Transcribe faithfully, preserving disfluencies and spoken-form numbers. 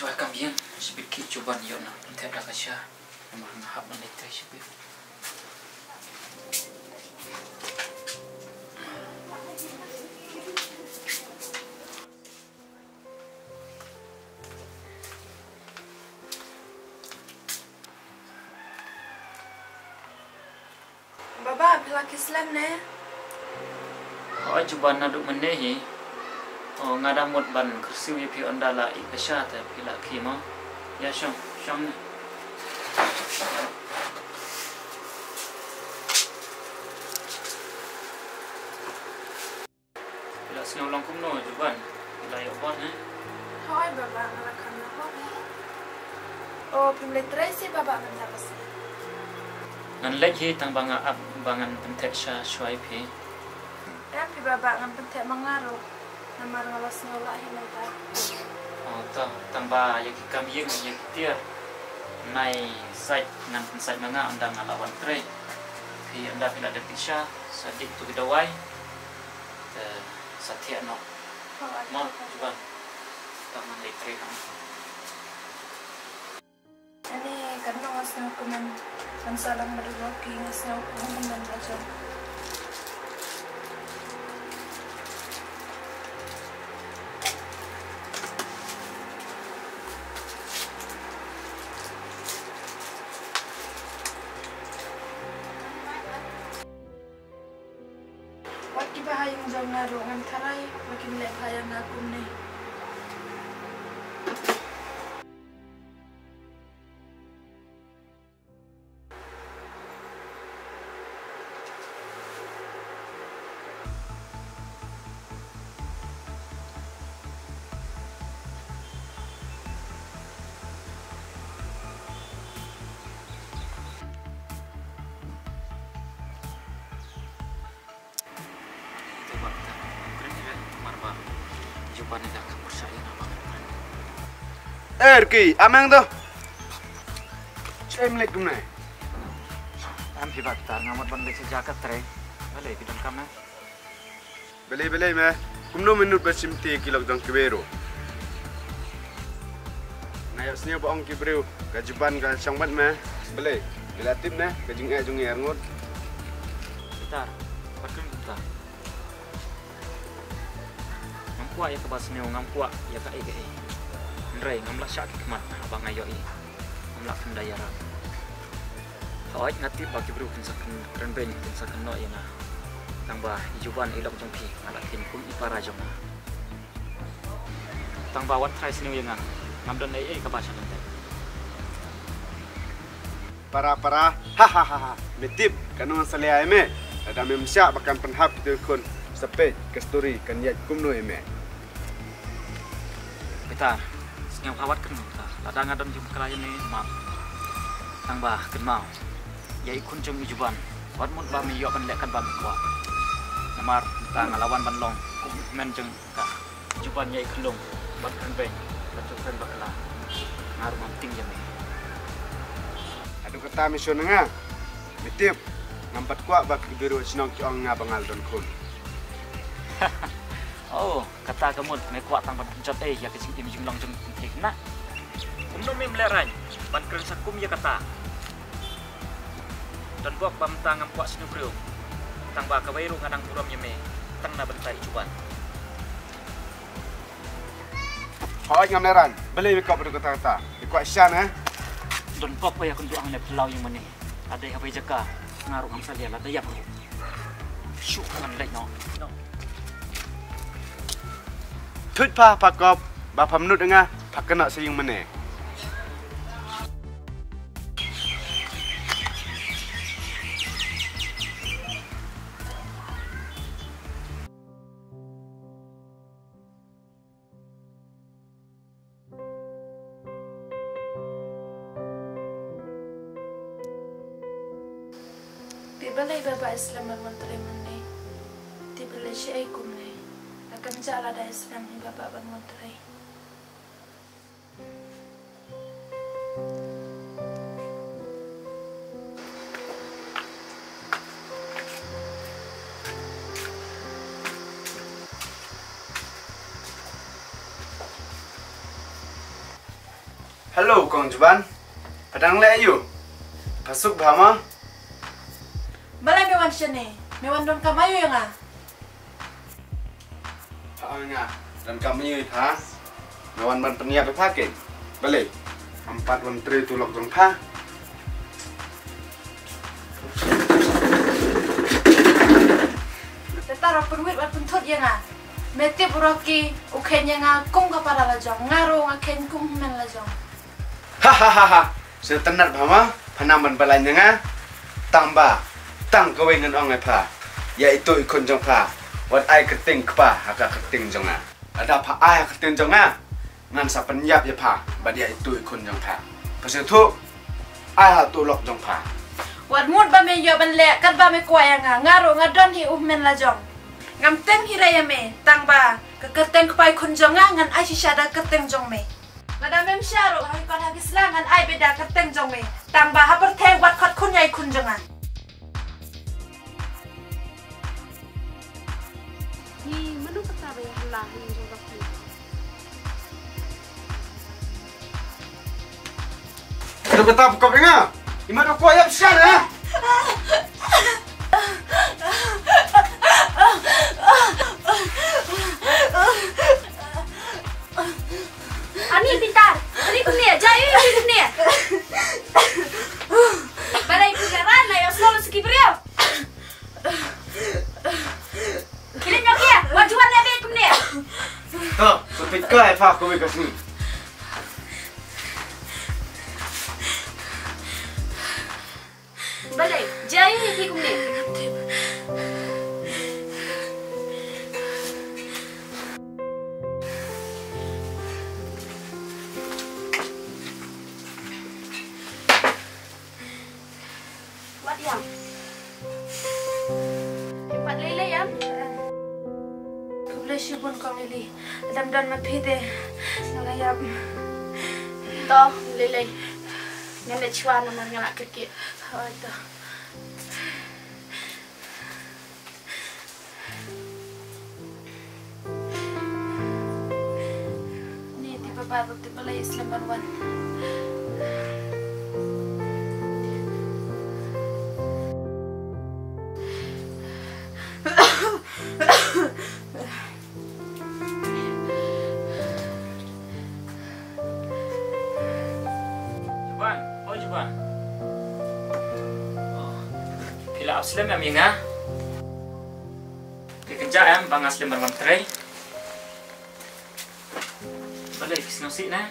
Shuwa kam ïeng, shibit ki Juban ïoh na pynthep da ka sha. Namar nga hap ban leit trei shibit. Baba, phi la khie slem ne? Hooid Juban, naduh mynne hi. O, nga da mut ban kyrsiew ïa phi ynda la ih ka sha te phi la khie mo. Ïa shong, shong ne. Phi la sngew long kumno Juban? Phi la ïoh bor ne? Hooid Baba, nga la kham ïoh bor ne. O, phim leit trei seh Baba, mynta ka sngi? Ngan leit hi, tang ba nga ap ba ngan pynthep sha shuwa ïa phi. Em phi Baba, ngan pynthep ma nga ruh. Namar nga la sngew lah hi mynta. O to, tang ba ïa ki kam ïing, ïa ki tiar, nai sait ngan pynsait ma nga ynda nga la wan trei. Phi ynda phi la dep pisa, sa dik tu ki dawai. Te sa thiah noh. Hooid. Mo, Juban. Tang ngan leit trei noh. Ani, katno nga sngew kmen. Ngan sa lang bad u Rocky, nga sngew kmen ban la jong. Wat kiba ha ïing jong nga ruh ngan tharai ba kin leh bha ïa nga kumne. Eh, Ricky, amang to. Chem lek kumne. Am phi bak tar ngamot ban lek sejak ka trei. Bale, phi don kam na. Bale, bale me. Kumno minot ba sim ti ki lok jong kiwei ruh. Nga ïohsngew ba ong ki briew ka Juban ka shong bad me. Balei? Phi la tip ne ka jingeh jong ngi arngut. Bitar, pat kren bitar. Ngam kwah ïa kaba sniew, ngam kwah ïa kaei kaei. Hynrei ngam lah shah ki khmat haba nga ïohi. Ngam lah khyndai ïarap. Hooid nga tip ba ki briew kin sa kren, kren beiñ, kin sa kynnoh ïa nga. Tang ba i Juban i lok jong phi nga la kheiñ kum i para jong nga. Tang ba wat tharai sniew ïa nga. Ngam don ei ei kaba sha lyndet. Para para. Ha ha ha ha. Me tip kano ngan sa leh ïa me? Lada mem shah ba kan pynhap kito ki khun, sa peit ka story kan ïaid kumno ïa me. Bitar, sngewbha wat kynmaw Bitar. Lada nga don jingpynkhlaiñ ïa me, map. Tang ba kynmaw, ïa i khun jong i Juban, wat mut ba me ïoh ban leh katba me kwah. Namar mynta nga la wan ban long kum i hynmen jong ka. Juban ïa i khyllung ban kren beiñ, ban jong kren bakla. Nga ruh ngam tieng ïa me. Haduh katta me shun na nga. Me tip, ngam pat kwah ba ki briew shnong ki ong nga ba nga la don khun. Oh, kata ka mut me kwah tang ban pynjot ei ïa ka jingim jinglong jong phi khynnah. Kumno mem lehraiñ ban kren sa kum ïa kata? Don bok ba mynta ngam kwah sniew briew. Tang ba kawei ruh nga dang burom ïa me tang na bynta i Juban. Hooid ngam lehraiñ. Balei me kwah ba dei kata kata? Me kwah shan eh? Don bok ba ïa kynduh hangne phyllaw ïing mane. Lada ïa bai jaka nga ruh ngam salia lada ïap ruh. Shu ngan leit noh. Thut pha pha kop ba pha mynut nga pha kynnoh sa ïing mane. Te balei Baba i slem ban wan trei mynne? Te balei shaei kumne? La kan jah lada i slem hi Baba ban wan trei. Hello, Kong Juban. Pha dang leh aiu? Pha suk bha mo? Balei me wan shane? Me wan donkam aiu ïa nga? Pha ong nga donkam aiu ïa pha? Nga wan ban pynïap ïa pha kein. Balei? Ngam pat wan trei utu u lok jong pha. Te tang ba pynwit wat pynthut ïa nga. Me tip u Rocky u kheiñ ïa nga kum ka para la jong, nga ruh nga kheiñ kum u hynmen la jong. Ha ha ha ha. Sngewtynnat bha mo, pha nang ban balang ïa nga. Tang ba tang kawei ngan ong ïa pha. Ïa itu i khun jong pha, wat ai kyrteng kpa ha ka kyrteng jong nga. Lada pha ai ha kyrteng jong nga, ngan sa pynïap ïa pha bad ïa itu i khun jong pha. Pha sngewthuh? Ai ha utu u lok jong pha. Wat mut ba me ïoh ban leh katba me kwah ïa nga, nga ruh nga don hi u hynmen la jong. Ngam tem hi re ïa me, tang ba ka kyrteng kpa i khun jong nga ngan ai shisha da ka kyrteng jong me. Lada mem shah ruh, ha ki kot ha ki sla ngan ai beit da ka kyrteng jong me. Tang ba ha pyrthei wat khot khun ïa i khun jong nga. Hi, mano kata ba ïa hala ha ïing jong Rocky? Mano kata ba kop ïa nga? Imat u kwah ïap sha na? Ani pintar, ani kumne, jai kumne. Balei pynyaran na ïa solo siki briew. Kine nyok ya, wat juan na bit kumne. To, so pitka e pha ko ka sini. Balei, jai ki kumne. Wat ïam. Em pat lei lei ïam. Khublei shibun Kong Lily. Lada ym don ma phi te nga la ïap. To, lei lei. Ngan leit shuwa namar nga la kyrkieh. Hooid to. Ni te baba ruh te balei slem ban wan. Juban, oh Juban. Oh. Phi la ap slem em ïa nga? Phi kynjah em ba nga slem ban wan trei? Balei phi sngewsih ne?